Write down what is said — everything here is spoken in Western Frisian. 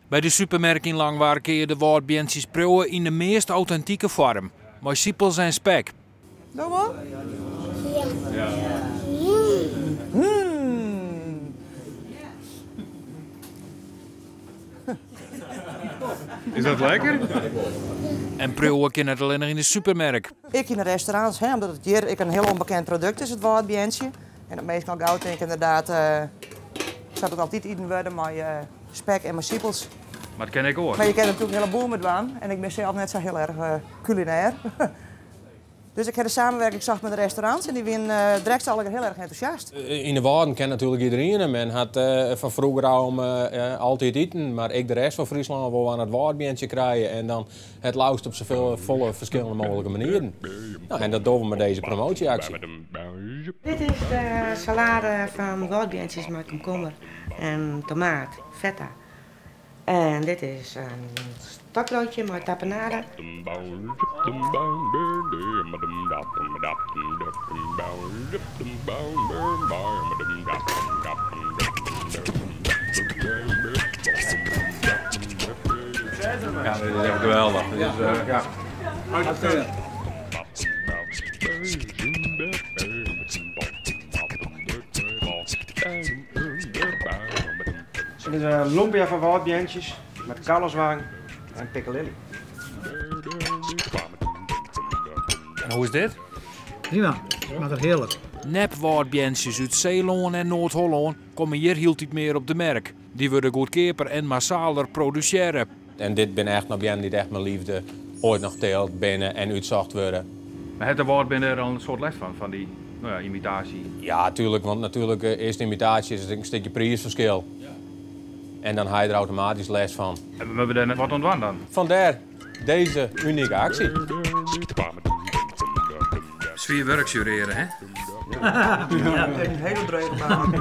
By de supermerk yn Langwar kinne je de wâldbeantsjes priuwe yn de meast autentike foarm, mei sipels en spek. Do wol? Ja. Mm. Is dat lekker? En priuwe kin net allinnich yn de supermerk. Ek yn de restaurants, hè, omdat it hjir ek in hiel ûnbekend produkt is, it wâldbeantsje. En dat minsken al gau tinke inderdaad, sa't it altyd iten wurde mei spek en mei sipels. Mar it kin ek oars. Mar je kinne der natuerlik in hiele boel mei dwaan. En ik bin sels net sa hiel erch kulinêr. Dus ik ha de samenwerking socht mei de restaurants en dy wienen direkt allegear hiel erch entûsjast. Yn de Wâlden ken natuerlik iderien him en hat fan froeger ôf om altyd iten, mar ek de rest fan Fryslân wol oan it wâldbeantsje krije en dan het leafst op safolle folle ferskillende mooglike manieren. No, en dat dogge we mei dizze promoasjeaksje. Dit is de salade fan wâldbeantsjes mei komkommer en tomaat, feta. En dit is in stokbroodje mei tapenade. Ja, dit is echt geweldich. Dit is, ja. Dit is in lumpia fan wâldbeantsjes met kalfswang en piccalilli. En hoe is dit? Prima, smakket hearlik. Nep-wâldbeantsjes út Seelân en Noard-Hollân komme hjir hieltyd mear op de merk. Dy wurde goedkeaper en massaler produsearre. En dit binne echt noch beammen dy't echt mei leafde oait noch teeld binne en útsocht wurde. Mar hat de wâldbeam dêr al in soad lêst fan, fan dy, no ja, imitaasje? Ja, tuerlik, want natuerlik is de imitaasje is in stikje priisferskil. En dan ha je der automatysk lêst fan. En moatte we dêr net wat oan dwaan dan? Fandêr dizze unike aksje. Swier wurk sjurearje, hè? Ja, it is in hiele drege baan.